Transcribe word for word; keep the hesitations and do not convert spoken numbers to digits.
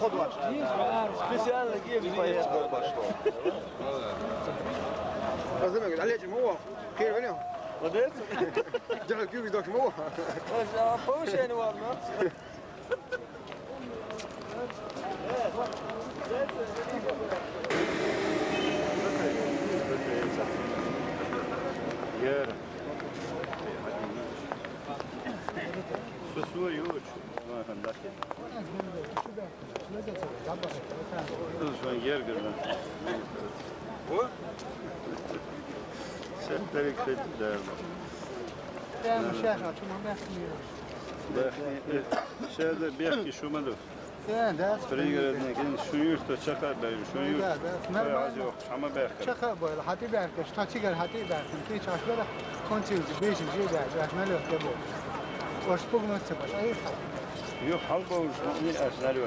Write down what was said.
Специально гимн поехал. Пошло. Разумеется, а лечим его. Хер вернём. Вот это? Дело кюк док мова. Повышение вам, да? Yer. Su, su yok. Bakın, bakın. Dur, şu an yer görmem. Bu? Sesleri kötü derler. Ben bu şey açımı bekliyorum. Bak, şeyde bir kişi umadı. Sen de Prigorodnik, şu yurtta çakar beyim, şu yurt. Normal. Yok, ama bak. Çakar böyle, hadi bir arkadaş, taçı gel, hadi bir arkadaş. Hiç açmıyor da, konçil, beşinci, beşinci, açmıyor yok, bu. Hoş bulduk, nasıl baş? Ayıp. Yok, halk olmuş, ne açlar yok.